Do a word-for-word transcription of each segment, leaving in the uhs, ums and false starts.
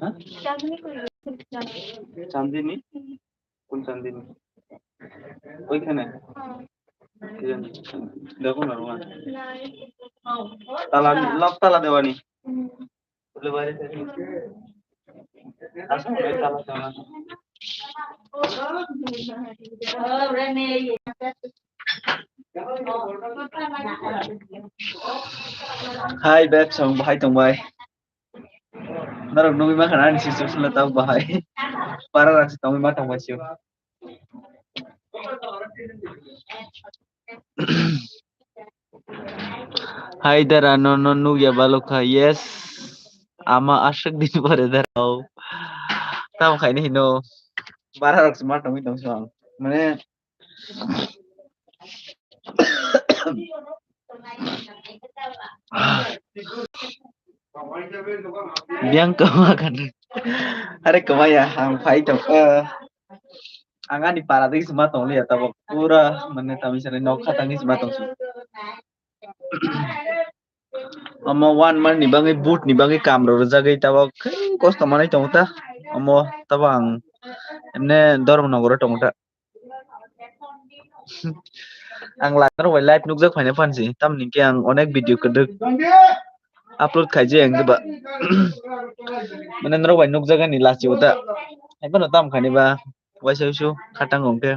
হ্যাঁ? চাঁদিনী? কোন চাঁদিনী? ওইখানে? কি জানি? দেখো না, ওখানে। তালা, লক তালা দেওয়া নেই। বলে বাইরে থেকে। আসো, ওই তালা দেওয়া নেই। Hi, Beb, song bahai tong bai. Norok nugwi ma khana ani situation no tabuk bahai. Para rang se tongwi ma tong bai sio. Hai dara no, no nugya balukha, yes. Ama aswk din pore dara o. Tamo khaini hino. Bara rok se ma tongwi tong song. Mane Biang kama kan. Are kama ya, ang phai tong. Eh, ang ani para digi sima tong liya, tabok pura mane tami sari nok khatang sima tong. Omo one month ni bagwi, boot ni bagwi kam rok rwjagwi, tabok kosto manwi tong ta. Omo tabok ang emne Dharmanagar o tong ta. Ang live norok bai live nukjak phaina phansi, tamni hwnkhe ang onek video kwdwk upload khaijak ang ba. Mane norok bai nukjak ani lachi o ta. Haiphano tam khani ba waisa wisu khatang hwnkhe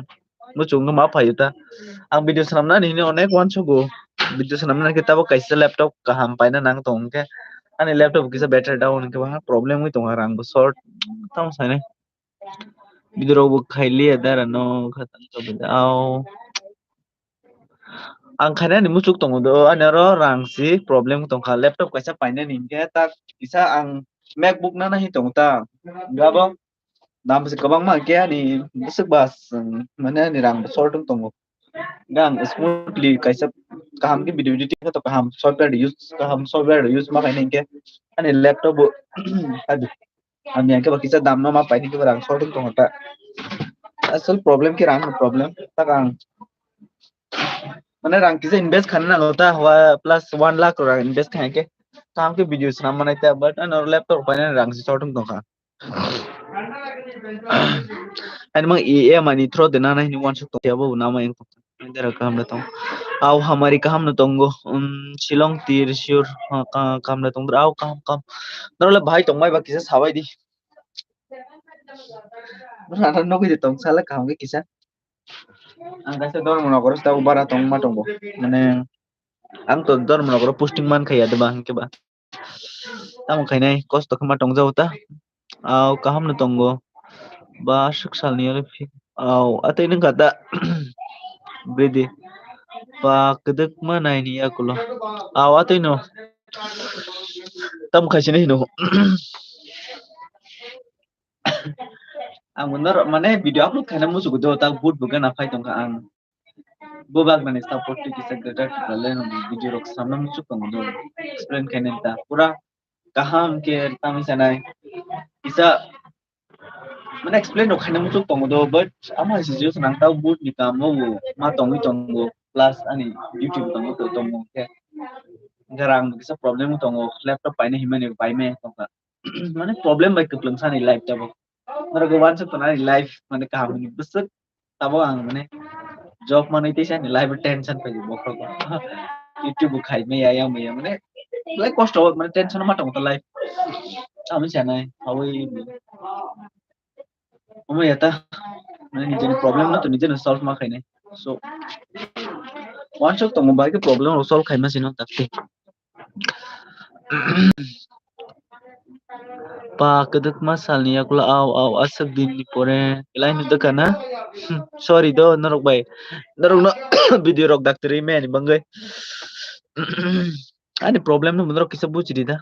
muchung ma phaio ta. Ang video swnamna ani hwnwi onek uansukgo. Video swnamna hwnkhe tabok kaisa laptop kaham paina nang tong hwnkhe ani laptop kisa battery down hwnkhe ba problem wi tong rang bo short tamo sainai. Video rok bo khailiya dara no khatang tong au. Ang khaina ni muchuk tongo do, ani oro rang si problem tongkha, laptop kaisa painani hwnkhe ta kisa ang MacBook nana hi tongo ta. Gabo dam se kwbangma hwnkhe ani bwswk ba swng mane ani rang bo short wng tongo. Ga ang smoothly kaisa kaham khe video editing khe to kaham software use, kaham software use ma khaina hwnkhe ani laptop bo Ani ang khe ba kisa dam no ma paini khe ba rang short wng tong ta. Asol problem khe rang no problem. Ta ang mane rang kisa invest khaina nango ta, hwa plus one lakh rang invest khaina khe kaham khe video swnam manai ta, but ano laptop paina rang si short wng tong kha. Ani mang E M I ni through de nana hini uansuk tong ya bo nama yang tong. Dara kaham no tong. Au hamari kaham no tongo. Um, Shillong tir sure, ha, ka-, kaham no tong. Au kaham kaham. Norok le bahai tong mai ba kisa sabai di. Nara nugui de tong sala kaham ke kisa. Ang kaisa Dharmanagar o tabuk bara tong ma tongo. Mane ang to Dharmanagar o posting man khaiya de ba hwnkhe ba. Tamo khainai kosto khe ma tongjago ta. Au kaham no tongo. Ba aswk salni oro phi-, au atwi nungkha da. Bridi. Ba kwdwkma naini yakulo. Au atwi no. Tamo khaisini hino. Ang bo norok mane video upload khaina muchuk do, ta boot bo gana phai tongkha ang. Bubak nani support twi kisa Greater Tipraland video rok samna muchuk tongo do. Explain khaina ta pura kaham khe tangwi sanai. Kisa mane explain rok khaina muchuk tongo do, but ama hai situation ang ta boot ni kamo bo ma tongwi tongo. Plus ani duty bo tongo, to tongo khe. Hwnkhe rang bo kisa problem tongo, laptop paina himani paimaya tongkha. Mane problem bai kwplwng sani life tabuk. Norok uansuk tongo ani life mane kaham ni bwswk tabuk ang mane job manwi teisa ani life tension pai bokhok. YouTube bo khai maya yang maya mane belai kosto mane tension ma tongo life. Ami sanai hawi omo ya ta mane nijeni problem no to nijeni solve ma khainai. So uansuk tongo bai khe problem rok solve khaima sino dakti. Pa kwdwkma salni yakulo au au aswk din ni pore belai no dwkha na. Sorry do norok bai, norok no video rok dakti rwi maya ni bangwi. Ani problem no norok kisa buji di da.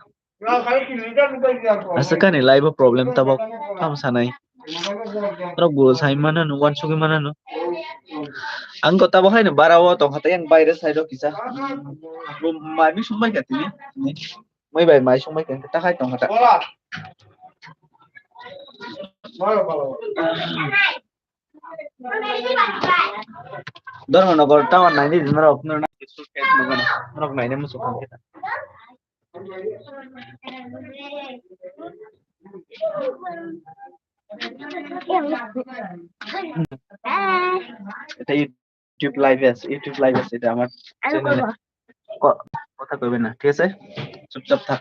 Aswk ani life o problem tabuk tamo sanai. Norok bo sai mano no, uansugwi mano no. Ang ko tabuk hai no bara o tongkha tei ang baire side o kisa. Bo mai mui sung bai kha tini. Mui bai mai sung bai kha ta hai tongkha ta. Dharmanagar tower naini di norok, norok naini muchung kha. Ita YouTube live আছে, YouTube live আছে, এটা আমার channel এ। ক-, কথা কইবে না, ঠিক আছে? চুপচাপ থাক।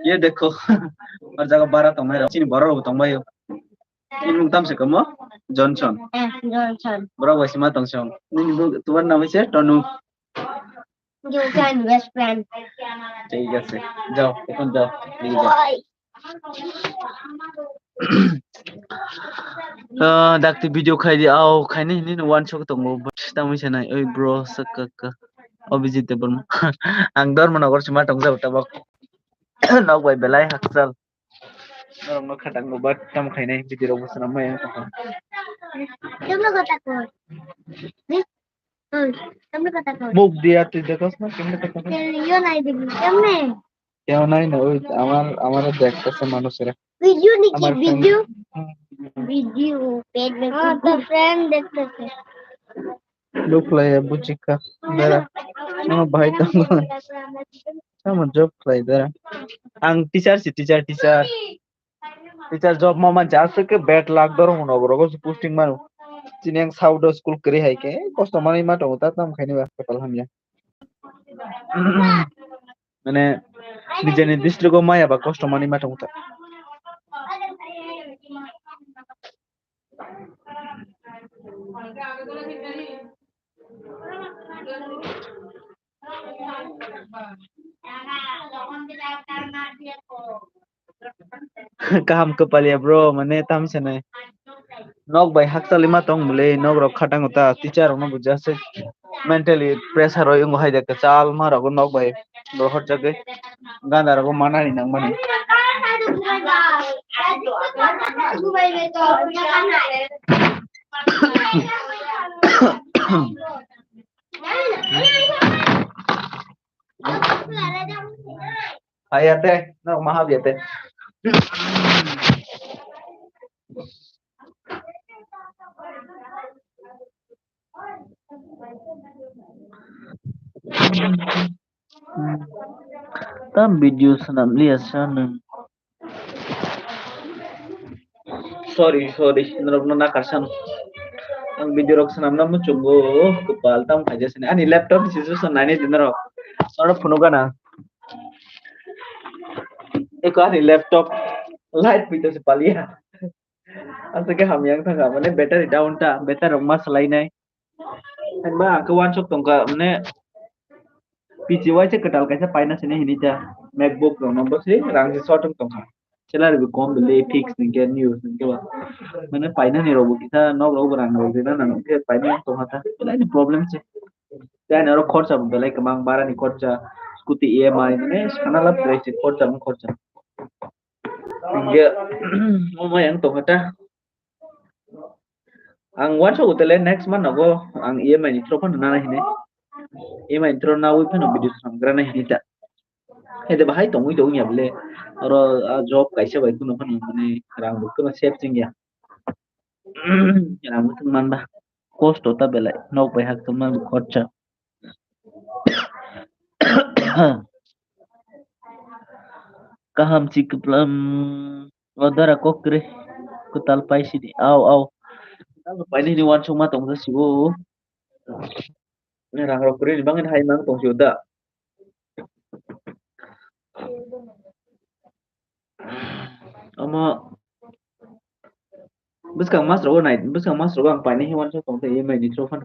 ইয়ে দেখো, আর জায়গা বাড়া তো মেরা, চিনি বড় হবো তোমায়। Ini mung tam se kamo? Johnson. Eh, Johnson. Boro bai sima tong song. Nini bu, তোমার নাম হইছে টনু। Johnson best friend. ঠিক আছে। যাও, এখন যাও। নিয়ে যাও। Oi. Ah, dakti video khai di, au, khai ni, ni, ni, one shot tongo, but tamo se nai, oi, bro, sakka, ka. Abhijit Debbarma. Ang Dharmanagar sima tong jabo tabok. Nok bai belai hakchal. Norok no khatang go, but tamo khai nai, video rok bo swnam mai ang tong. Tamo kata ko. Hmm, tamni kata ko. Muk dia twi dekhos na, kemne kata ko? Te yo nai digi, kemne? Keo nai na, oi, amar, amar dekhte se manush era. Video niki, amar friend. Video? Hmm. Video, pet dekho. Ah, to friend dekhte se. Look lai buchika. Dara. Ano bhai to. Sama job lai dara. Ang teacher si, teacher, teacher. Teacher job ma mancha aswk khe bad luck doro hwnwi borok o posting mano. Chini ang South o school kwrwi hai khe kosto manwi ma tongo ta tamo khaini ba kapal hamya. Mane nijeni district o maya ba kosto manwi ma tongo ta. Kaham kwpal ya bro, mane tam sanai. Nok bai hakchal ma tong bwle, nok rok khatang ta teacher rok no buja se mentally pressure roi wngo hai de kwchal ma rok nok bai. Bo horjagwi gana rogo manani nangmani. Hayate, no mahabyate. Tam video swnam liya sa nwng. Sorry, sorry, norok no nakar san. Ang video rok swnam na muchungo, kwpal tam khaija sini. Ani laptop ni situation naini di norok. Norok phunuk gana. Eko ani laptop light pito se palia. Aswk khe hamya wng thangkha, mane battery down ta, battery rok ma swlainai. Hwnba ang khe uansuk tongkha, mane P C waisa kwtal kaisa paina sini hini ta, MacBook rok no bo se rang se short wng tongkha. Salary bo kom bele fix ni khe news ni khe ba. Mane paina ni rok bo kisa nok rok bo rang rok rina nang khe paina wng tongkha ta. Belai ni problem se. Tei ani oro khorcha bo belai kwbang, bara ni khorcha, scooty E M I, mane sana lab belai se khorcha bo khorcha. Hingke, omo yang tongkha ta. Ang uansuk utile next month nogo ang E M I ni through phano nana hini. E M I ni through nawi phano video swnamgrana hini ta. Hede bahai tongwi tongya bole. Oro, ah, job kaisa bai kuno phano mane rang bo kuno save chengya. Rang bo thwng manba. Kosto ta belai. Nok bai hak tongma khorcha. Kaham si kwplam. O dara kok kwrwi kwtal pai sidi. Au, au. Kwtal painai hwnwi uansukma tongsa sibo. Rang rok kwrwi ni bagwi hai mang tong sio da. Omo bwskang mas rogo nai, bwskang mas rogo ang painai hwnwi uansuk tong tei E M I ni through phano.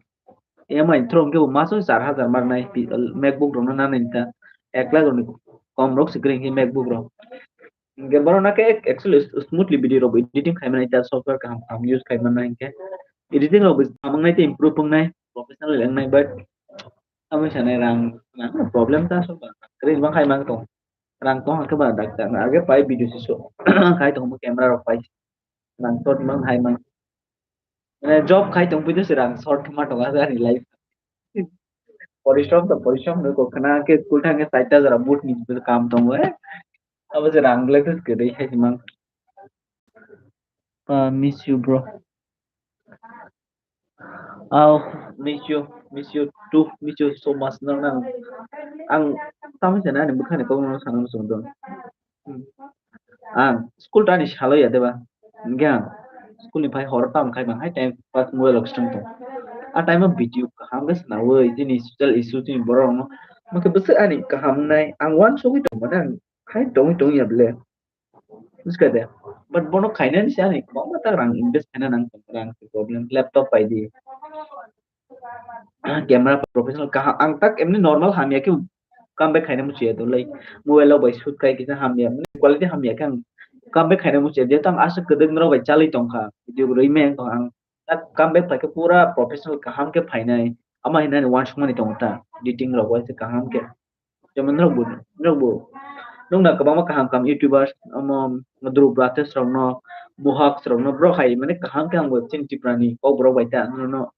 E M I ni through hwnkhe bo maso char hajar mar nai, pi-, MacBook rok no nanai ta. Ek lakh rok ni kom rok se kwrwi hwnkhe MacBook rok. Hingke borok no khe actually smoothly video rok bo editing khai mani ta software kaham kaham use khai mani hingke editing rok bo kaham wngnai tei improve wngnai professional wngnai but amo sanai rang rang problem ta so kwrwi bang khai mang tong rang tong hwnkhe ba dakta age pai video se so khai tong camera rok pai rang short mang hai mang. Mane job khai tong pui se rang short ma tong ani life. Porishrom to porishrom no kok khna ke school thang ke saita jora boot ni kam tong we. Abo je rang le kwrwi hai mang. Ah, miss you, bro. Oh, miss you, miss you too, miss you so much. No, no. Ang Tamo se ani bwkhani kokno sana muchung do. Hmm. Ang school ta ani salo ya deba. Hingke ang school ni phai horo tam khai bang hai time pass mobile rok swtwng tong. A time o video kaham khe swnamwi chini social issue chini borok rokno. Hingke bwswk ani kaham nai ang uansugwi tong mani ang hai tongwi tong ya bele. Bujikhade. But bono khainani se ani kwbangma tak rang invest khaina nang tong rang problem laptop paidi. Camera professional kaham ang tak emni normal hamya khe come back khaina muchung ya to lai mobile rok bai shoot khai kisa hamya quality hamya khe ang come back khaina muchung ya jehetu ang aswk kwdwk norok bai chalwi tongkha video rwi maya wngkha ang tak come back phaikhe pura professional kaham khe phainai ama hinani uansukmani tongo ta editing rok waisa kaham khe jemon norok bo norok bo nukna kwbangma kaham kaham youtubers omo Dhruv Rathesh rokno Mohak rokno borok hai mane kaham khe ang bo chini Tripura ni kok borok bai ta norokno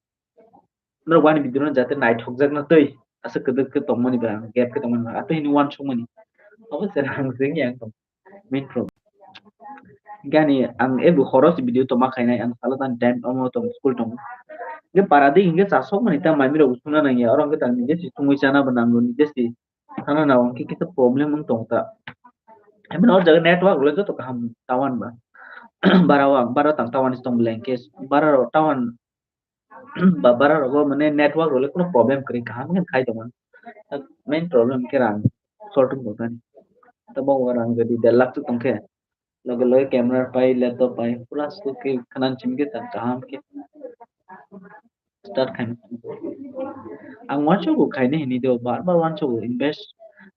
Norok ani video no jate naithokjakna twi aswk kwdwk khe tongmani ba gap khe tongmani ba ato hini uansukmani abo se rang se wngya ang tong main problem gani ang ebo horo se video toma khainai ang salo tani time omo tong school tong ge para di hinge chasok mani ta mami rok suna nangya oro hinge tang nije si sungwi chana bo nango nije si sana na hingke kisa problem wng tong ta hemano o jaga network le joto kaham tawan ba bara o ang bara tang tawan si tong bele hingke bara rok tawan ba bara rogo mane network rok le kuno problem kwrwi kaham khe khai tongmani main problem khe rang short wng tongthani tabok o rang jadi der lakh tongkhe loge loge camera pai laptop pai pura suki khwnan chimkhe ta kaham khe start khaina ang uansukgo khaina hini do bar bar uansukgo invest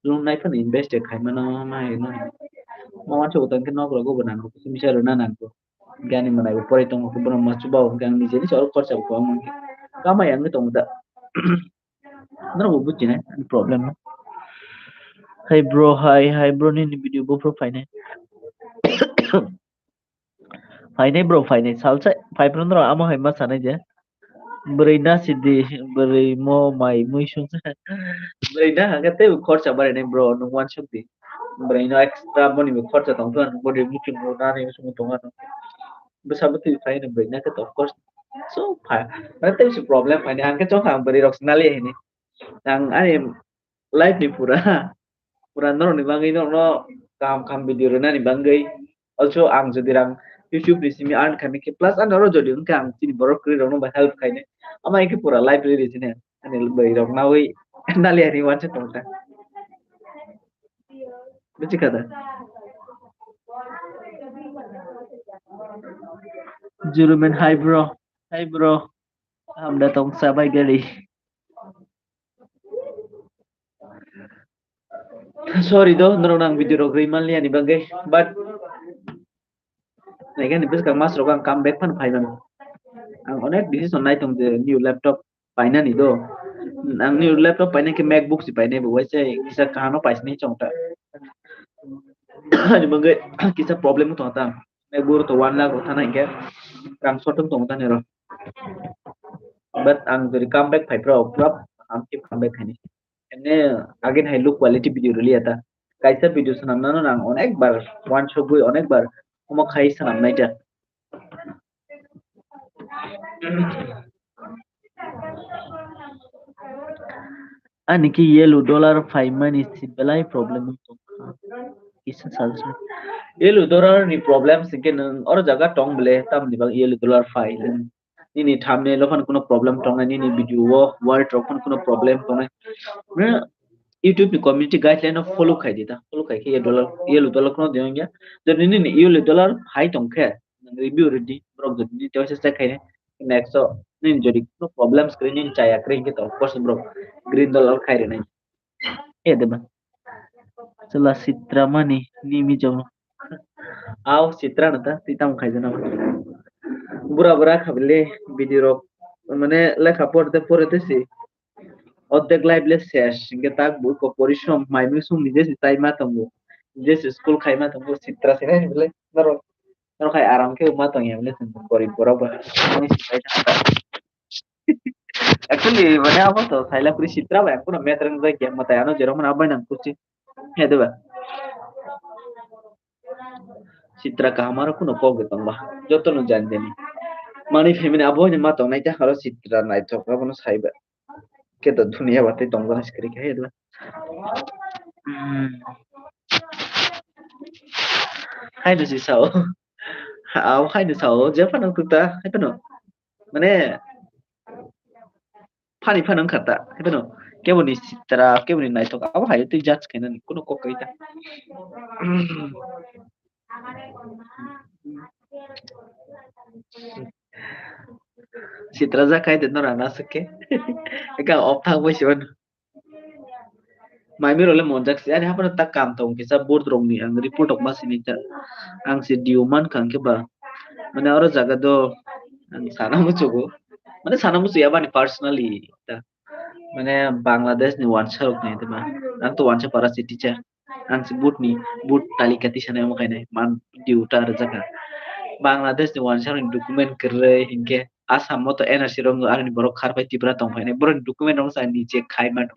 loan nai phano invest khaimano ma hino ma uansukgo tongkhe nok rogo bo nango kisa misa rwna nango. Gani manai bo porai tongo khe bono ma chuba o hwnkhe ang nijeni charo khorcha bo kwbangma wngkhe kama ya wngwi tongo da. Norok bo bujinai ani problem no. Hai bro, hai, hai bro, nini video buphuru phainai. Phainai bro, phainai. Salsa phai phuru norok amo hai ma sanai je. Bwrwi na sidi, bwrwi mo mai mui sung. Bwrwi na hwnkhe teibo khorcha barinai bro, nwng uansuk di. Bwrwi no extra boni bo khorcha tong phano, boni muchung bo nani muchung tong ano. Bwsa bwtwi phai no bwrwi na khe to of course. So pha, mane tei se problem phaini, ang khe chong kha ang bwrwi rok se nali hini. Ang ani life ni pura, pura norok ni bagwi norok no kaham kaham video rwnani bagwi. Also ang jodi rang YouTube ni simi earn khaini khe plus ano oro jodi wngkha ang chini borok kwrwi rok no ba help khaini. Ama khe pura life rwi rwi sini ani bwrwi rok nawi nali ani uansuk tong kha. Buji kha da? Jurumen, hi bro. Hi bro. Hamda tong sabai gari. Sorry do, norok nang video rok rwi manli ani bagwi. But naikhe ni bwskang mas rok ang come back phan phai mano. Ang onek decision nai tong je new laptop painani do. Ang new laptop painai khe MacBook si painai bo waisa kisa kaham no paisini chong ta. Ani bagwi kisa problem tong ta. MacBook to one lakh rok thana hinkhe rang sotung tong ta nero. But ang jodi come back phai pro pura ang keep come back khaini. Ene again hai low quality video rwliya ta. Kaisa video swnamnano ang onek bar uansukgwi onek bar omo khai swnamnai ta. Ani ki yellow dollar phaimani si belai problem wng tongkha. Kisa suggestion. Yellow dollar ni problem se ke nwng oro jaga tong bele tamni bang yellow dollar phai. Nini thumbnail o phano kuno problem tongnai, nini video o word rok phano kuno problem tongnai. Mane YouTube ni community guideline no follow khai di ta, follow khai khe yellow dollar, yellow dollar kuno de ongya. Jodi nini yellow dollar hai tong khe, nwng review rwdi, borok jodi nini teisa check khai next o nini jodi kuno problems kwrwi nini chaya kwrwi hinkhe to of course borok green dollar khai rwnai. E de ba. Chwla sitra mani nimi jong. Aw sitra no ta twi tamo khai jana. Bura bura khabile video rok mane lekha porte porte si. Ordek life le ses, hingke tak bo ko porishrom, mai mui sung nije si tai ma tongo, nije si school khai ma tongo, sitra se nai bole, norok, norok hai aram khe ma tong ya bole, gorib borok ba. Actually, mane abo to saila kuri sitra ba, kuno meter nang jai kya matai ano jerok mana abai nang kuchi, he de ba. Sitra kaham aro kuno kok de tong ba, joto no jan jani. Mani family abo ni ma tong nai ta haro sitra nai tok abono sai ba. Khe to dunia batwi tongjaknai se kwrwi khe hai dwla. Hmm. Haino si sao. Au haino sao, je phano tuta, hai phano. Mane, phani phano wngkha ta, hai phano. Keboni sitra, keboni naithok, abo hai twi judge khainani, kuno kok kai ta. Sitra ja khai de nora na sake. Eka off thang bai siban. Mai mi role monjak se, ani hapano ta kam tong kisa board rok ni ang report rok ma sini ta. Ang se due man kha hwnkhe ba. Mane oro jaga do ang sana muchugo. Mane sana muchu ya bani personally ta. Mane Bangladesh ni wansa rok ni ta ma. Ang to wansa para si teacher. Ang se board ni, board talika tisanai omo khainai, man due ta rwjak kha. Bangladesh ni wansa rok ni document kwrwi hinkhe Assam o to N R C rok wng, aroni borok kharpai Tripura tong phainai, borok ni document rok sa nije khai mano.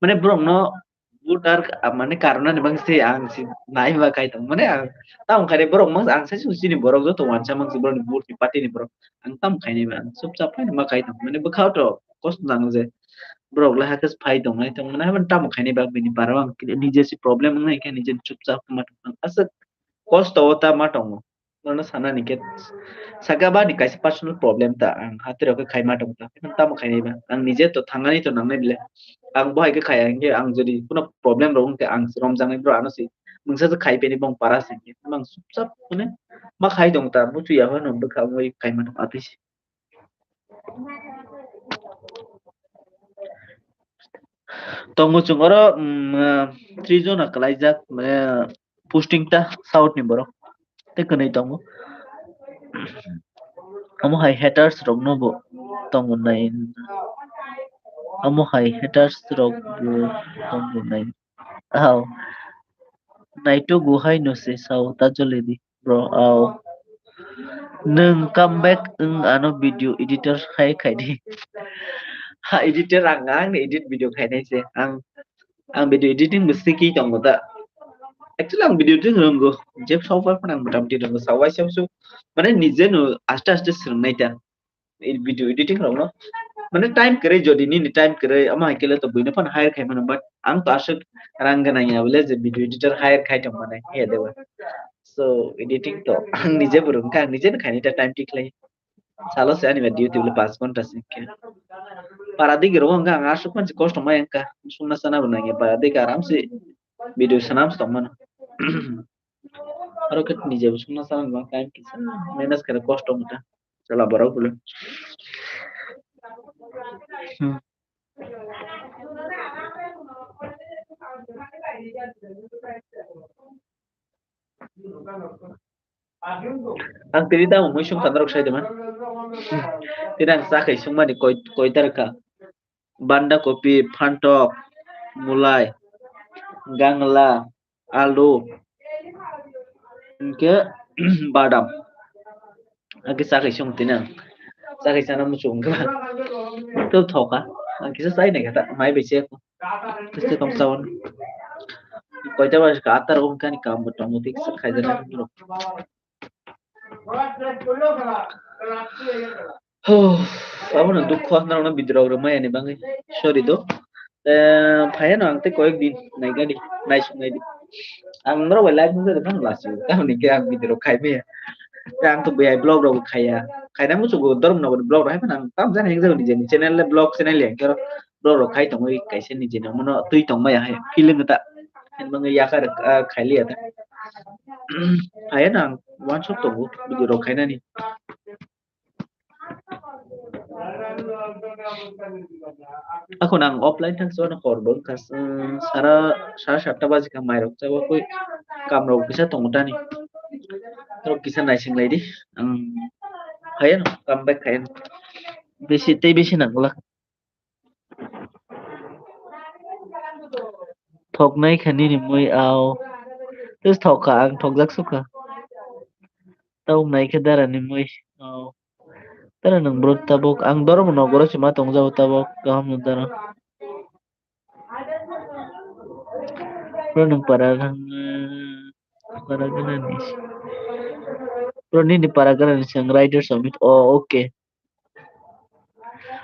Mane borok no voter, ah, mane karona ni bangsi ang si nai ma kai tong. Mane ang tamo khai borok mang ang sai sung sini borok joto wansa mang si borok ni vote ni party ni borok. Ang tamo khai nai ba ang chupchap khai ma kai tong. Mane bwkha to kosto nang je borok le hakhe phai tong nai tong. Mane tamo khai nai ba bini bara ang nije si problem nai khe nije chupchap ma tong. Aswk kosto o ta ma tongo. Nono sana ni khe saka ba ni kaisa personal problem ta ang hatero khe khai ma tong ta. Tamo khai nai ba ang nije to thangani to nang nai bile. Ang bo hai khe khaya hinkhe ang jodi kuno problem rok wngkhe ang romjaknai bro ano se mungsa se khai peni bong para se hinkhe bang chupchap mane ma khai tong ta buchu ya hano bwkha mui khai ma tong atwi se. Tongo chwng oro, mm, ah, three jona kwlaijak, mane, posting ta south ni borok. Tei kwnwi tongo. Omo hai haters rok no bo tongo nai. Omo hai haters rok bo tongo nai. Aw. Naitugu hai no se sao ta jole di, bro. Aw. Nwng come back wng ano video editor hai khai di. Ha, editor ang, ang ni edit video khainai se. Ang, ang video editing bo sikhi tongo ta. Actually, ang video editing rongo. Je software phano ang motamoti rongo. Sawai sawsu. Mane nije no aste aste swrwngnai ta. Video editing rok no. Mane time kwrwi jodi nini time kwrwi, omo hai khe le to buino phano hire khai mano, but ang to aswk rang gwnang ya bole je video editor hire khai tong mane, he de ba. So, editing to ang nije bo rwng kha, ang nije no khainai ta time thik khlai. Salo se ani ba duty bole panch ghonta se khe. Para digi rok wngkha ang aswk mansi kosto mai wngkha. Sungna sana bo nangya para digi aram se video sanam se tong mano. Aro khe nije bo sungna sana bo time kisa manage khe kosto wngkha. Chwla borok bole. Hmm. Ang tini tamo mui sung thanarok sai de man. Tini ang chakhai sungmani koi, koi tarkha. Banda kopi, phantok, mulai, gangla, alu, hinkhe badam. Hinkhe chakhai sung tini ang. Chakhai sana muchung kha. To thoka. Ang kisa chai nai kha ta, mai bai se. Kisa tong chawan. Koita bai ka atar ong kani kam bo tongo, tei kisa khai jana. Huh, abono dukho, norokno video rok rwmani bagwi sorry do. Eh, phaiya no ang tei koyek din naigadi, naisuk naidi. Ang norok bai live nugwi rwkha no lasi, tamoni khe ang video rok khai maya. Tei ang to biyai vlog rok bo khaiya. Khaina muchungo dormo nogor vlog rok hai phano ang tam jani hwnjak nijeni channel le vlog channel ya, hwnkhe oro vlog rok khai tongwi kaisa nijeni omono twi tongmaya hai feeling ta. Hwnwi mangwi yakar, ah, khailiya ta. Phaiya no ang uansuk tongo video rok khainani. Akhon ang offline thang sibano hor bo wngkha, sara, sara satta baji kha, mairok chawi koi kamrok kisa tongo tani. Norok kisa naising lai di, ang phaiya no, come back phaiya no. Bisi tei bisi nang glak. Thoknai kha nini mui, au. Tes thok kha, ang thokjak sukha. Tau nai khe dara ni mui, au. Dara nwng bro tabuk, ang dormo nogoro se ma tongjago tabuk, kaham no dara. Bro nwng para rang, para gana ni. Bro nini para gana ni se ang rider submit, oh, okay.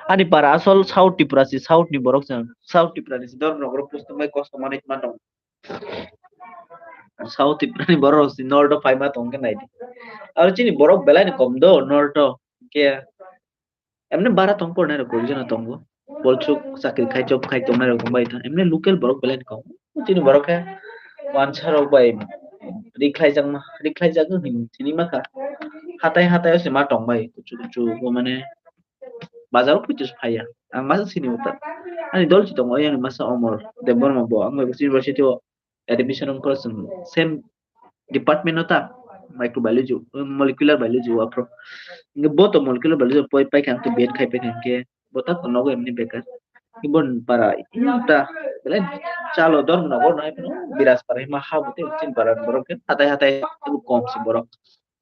Ani para asol South Tripura si, South ni borok se ang. South Tripura ni si, dormo nogoro pustung bai kosto manwi ma tong. South Tripura ni borok si North o phaima tong khe nai di. Aro chini borok belai ni kom do North o. Ke emne bara tong por nai rok koi jona tongo. Bolchuk chakri khai job khai tong nai rok tong bai tha. Emne local borok belai ni kom. Chini borok khe wansa rok bai rikhlai jakma, rikhlai jak wng tini ma kha. Hatai hatai o se ma tong bai kuchu kuchu bo mane bazar o puitu se phai ya. Ang masa sini uta. Ani dol si tongo, yang masa Omor Debbarma bo ang bai university o admission wng khe chwng same department o ta microbiology, molecular biology o aphro. Bo to molecular biology poi pai kha, ang to B Ed khai pai kha, hwnkhe bo ta nogo emni bekar. Bo para ta belai chalo dor nogo no hai phano Biraj para hima ha bo te chin para borok khe hatai hatai kom si borok.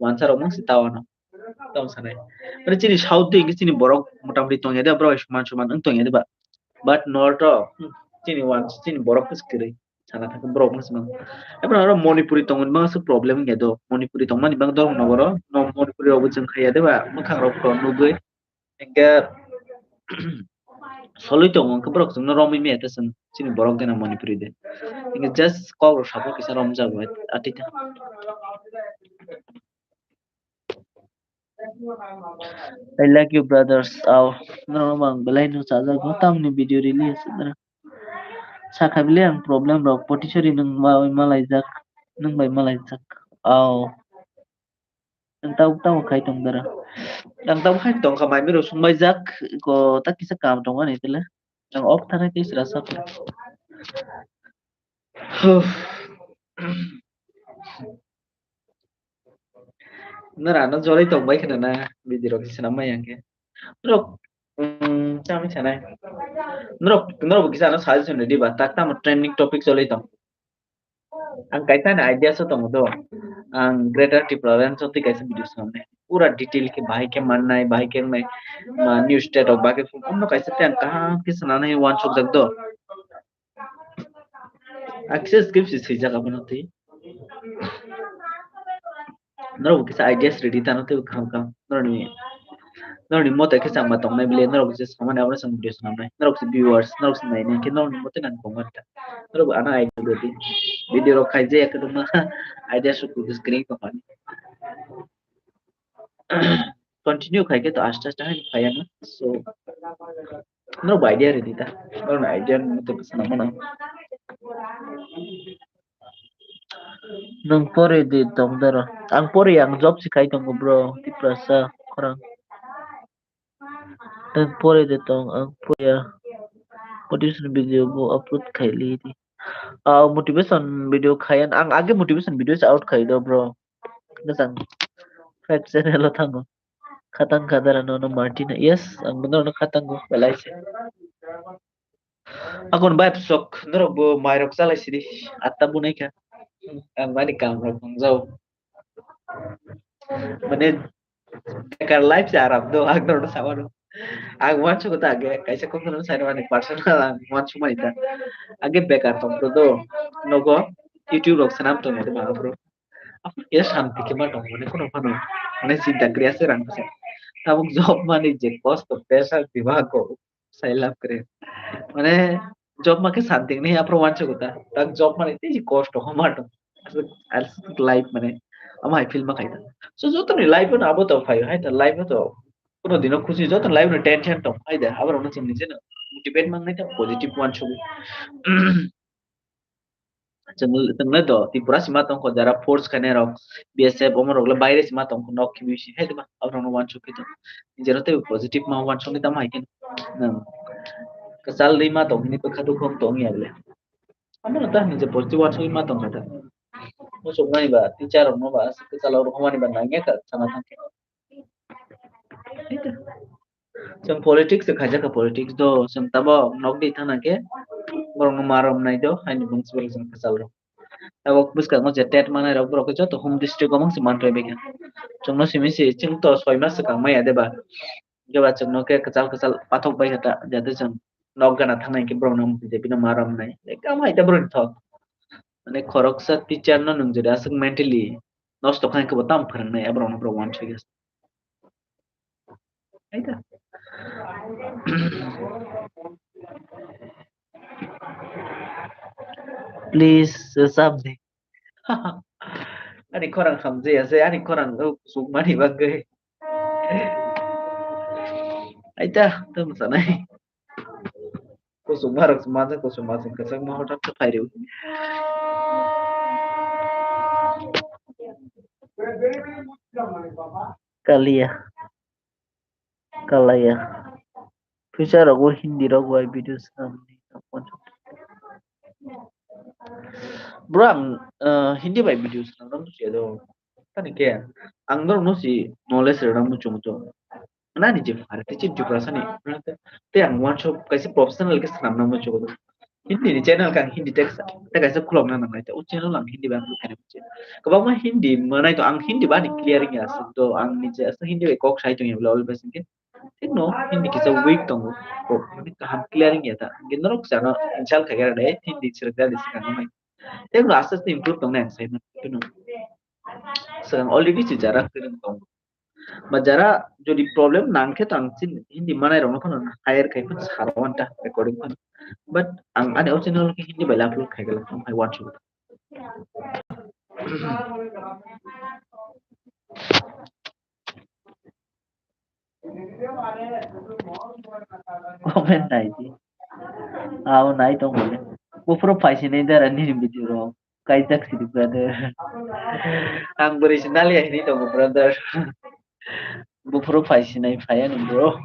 Wansa rok mang si ta wano. Tong sanai. Mane chini South de chini borok motamoti tong ya de, borok soman soman wng tong ya de ba. But North o, hmm, chini wan, chini borok khe kwrwi. Sana thangkhe borok wng swnam. Ebo aro Manipuri tongmani bagwi aswk problem wngya do. Manipuri tongmani bagwi dormo nogoro, no Manipuri rokbo chwng khaiya de ba, mwkhang rok to nugwi. Hingkhe solwi tongo, hingkhe borok chwngno romwi maya ta chwng chini borok gana Manipuri de. Hingkhe just kok rok sabo kisa romjago atita. I like you, brothers. Aw, norok mang belai no chajago. Tamni video release. Sakha bile ang problem rok potisori nung bai malaijak, nung bai malaijak. Aw. Ang tabuk tabuk khai tong dara. Ang tabuk khai tong kha mai miro sung bai jak ko ta kisa kam tong ani tele. Ang off thana kis rasa. Nora no jolai tong bai khna na video rok swnam mai ang khe. Norok, um, chami sanai. Norok, norok kisa no suggestion redi ba, tak tamo trending topic jolai tong. Ang kaisa ni idea so tongo do. Ang Greater Tipraland so twi kaisa video swnam nai. Pura detail khe bahai khe mannai, bahai khe wngnai. Ma new state rok bagwi phung omno kaisa tei ang kaham khe swnam nai wansuk jak do. Access script se swijak abono twi. Norok kisa ideas ready tano tei kham kham. Norokni, norokni moto khe changma tongnai bile, norok kisa samani abono chwng video swnamnai. Norok kisa viewers, norok kisa nainai khe norokni moto nang tongmani ta. Norok bo ano idea ready. Video rok khai jaya khe tongma idea so kudu screen tongmani. Continue khai khe to aste aste hai phai ano. So, norok bo idea ready ta. Norokni idea moto kisa nangmano. Nwng pori di tong doro. Ang pori, ang job si khai tongo bro, Tiprasa khorang. Nwng pori di tong, ang pori ya. Motivation video bo upload khai li di. Ah, motivation video khai ang age motivation video se out khai do bro. Nang five channel o thango. Khatang kha dara nono Martina. Yes, ang bono no khatango belai se. Akon bai sok norok bo mairok chalai sidi atta bunai kha. Ang mani kam rok nungjao. Mane bekar life se aram do ang norok samano. Ang wansugo ta age kaisa kokno sai mani personal ang wansuk mani ta. Age bekar tong do nogo YouTube rok sanam tong ma bro. Aphuru khe santi khe ma tong mane kheno phano mane chinta kriya se rang se. Tabuk job mani je kosto pressure diba ko sai lab kre. Mane job ma khe santi ni aphuru wansugo ta. Tak job mani tei kosto ho ma tong. Aswk, aswk life mane ama hai feel ma khai ta. So joto ni life no abo to phai hai ta life no to kono dino khusi joto life no tension tong hai da. Abo rok no chwng ni je no motivate mang nai ta positive wansugwi. Chwng, chwng le do Tripura sima tong kho jara force khainai rok B S F omo rok le baire sima tong kho nok khibi si hai ma abo rok no wansuk khe to. Jero tei positive ma wansuk ni tamo hai khe nang kwchal ri ma tong ni bwkha dukhu tong ya le. Amo no ta hinwi je positive wansuk ma tong kha ta. Muchuk mani ba teacher rok no ba kwchal rok mani ba nang ya ka sana thang khe. Chwng politics se khaijak kha politics do, chwng tabok nok di thana khe borok no ma rom nai do, haini bwswk chwng kwchal rok. Tabok bwskango je tet manai rok borok khe joto home district o mangsi man rwi bai kha. Chwng no simi si chwng to soi mas swkang maya de ba. Hwnkhe ba chwng no khe kwchal kwchal pathok bai kha ta, jate chwng nok gana thang nai khe borok no B J P no ma rom nai. Kam hai ta borok ni thok. Mane khoroksa teacher no nwng jodi aswk mentally nosto kha hwnkhe bo tamo phwrwng nai, aborok no borok wansuk ya. Hai ta. Please, something. Ani khorang hamjaya se, ani khorang kusuk mani bagwi. Aita, tamo sanai. Kusuk marok se manja, kusuk manja kwchangma hothat khe phai rw. Kalia. Kalaya. Future rogo Hindi rok bai video swnamni. Bro, ang, eh, Hindi bai video swnamna muchungya do. Tani khe, ang norokno si knowledge rwna muchungo do. Nani je phare tei chini Tiprasani. Tei ang uansuk kaisa professional khe swnamna muchungo do. Hindi ni channel khe ang Hindi text tei kaisa khulokna nangnai, tei o channel ang Hindi bai upload khaina muchungo. Kwbangma Hindi manai to, ang Hindi bani clear wngya aswk do, ang nije aswk Hindi bai kok sai tongya bwle always hinkhe. Thikno Hindi kisa weak tongo, kok mane kaham clear wngya ta. Hinkhe norok chano insult khaikha de Hindi swrwkjak de swkang nai. Thikno aste aste improve tongnai ang sai mano. Swkang already si jara kwrwng tongo. Ba jara jodi problem nang khe to ang chini Hindi manai rokno phano hire khai phano saro anta recording phano. But ang ani o channel khe Hindi bai upload khai gala phano hai uansuk. Comment nai di. Au nai tong bole. Buphuru phaisinai dara nini video rok. Kaijak sidi brother. Ang bwrwi se naliya hinwi tongo brother. Buphuru phaisinai phaiya ni bro.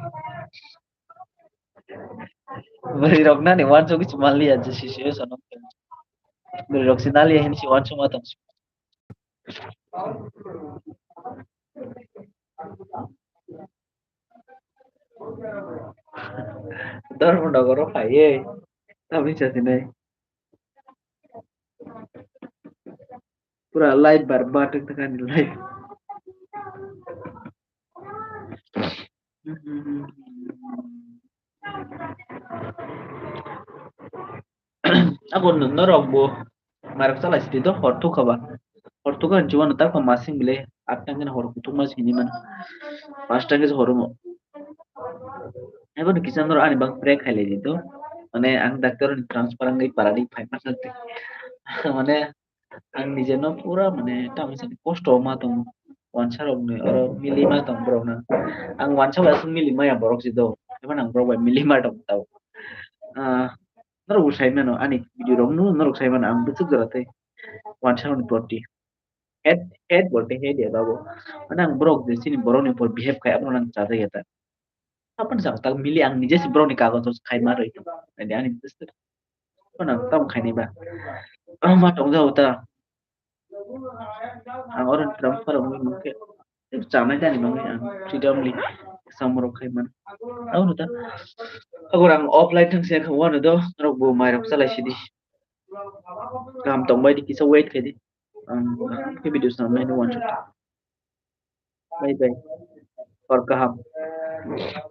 Bwrwi rok nani uansugwi se manliya je situation o. Bwrwi rok se naliya hinwi se uansukma tong. Dharmanagar o phaiwi tamni chatinai. Pura light bar bar tak tak ani light. Abo norok bo mairok chalai sidi do hor thukha ba. Hor thukha hinwi chuano takha masing bile atta hwnkhe hor kuthukma sini mano. Pasta hwnkhe se hor wngo. Abo ni kisa norok ani bang prank khailai di do. Mane ang doctor ni transfer wngwi para di phai masa twi. Mane ang nije no pura mane tamo sani kosto ma tongo. Wansa rok ni oro mili ma tong borok no. Ang wansa bai aswk mili maya borok si do. Ebo nang borok bai mili ma tong tao. Ah, norok bo sai mano ani video rok no norok sai mano ang bwswk jora tei wansa rok ni proti. Hate, hate bolte hate ya babo. Mane ang borok je chini borok ni upor behave khai abo nang chajak ya ta. Apan sa tak mili ang nije si borok ni kagoz o khai ma roi tong. Ani ani bwswk. Kono tamo khainai ba. Ah, ma tong jao ta. Ang oro transfer wngwi mankhe. Chanai tani bagwi ang freedomly samung rok khai mano. Abo no ta. Abo ang offline thang se kha wano do. Norok bo mai rok chalai sidi. Kaham tong bai di kisa wait khai di. Ang kaham khe video snam nai no wansuk. Bye bye. Hor kaham.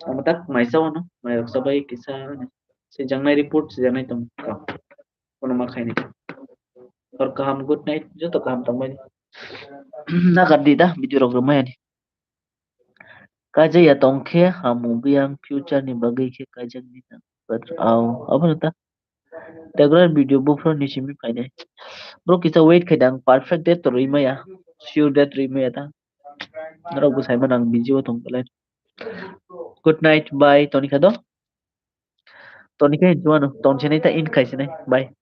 Amo tak maisa wano, mai rok sabai kisa sejang nai report sejang nai tong ka. Kono ma khaini. Hor kaham, good night. Joto kaham tong bai. Nagar di da video rok rwmai ani. Kaja ya tong khe hamu biyang future ni bagwi khe kaijak di na. But au, abo no ta. Tegra video buphuru ni simi phainai. Bro kisa wait khai dang, perfect date to rwi maya. Sure date rwi maya ta. Norok bo sai mano ang busy o tong belai. Good night, bye. Toni kha do. Toni khe hinwi mano. Ton sinai ta in khai sinai. Bye.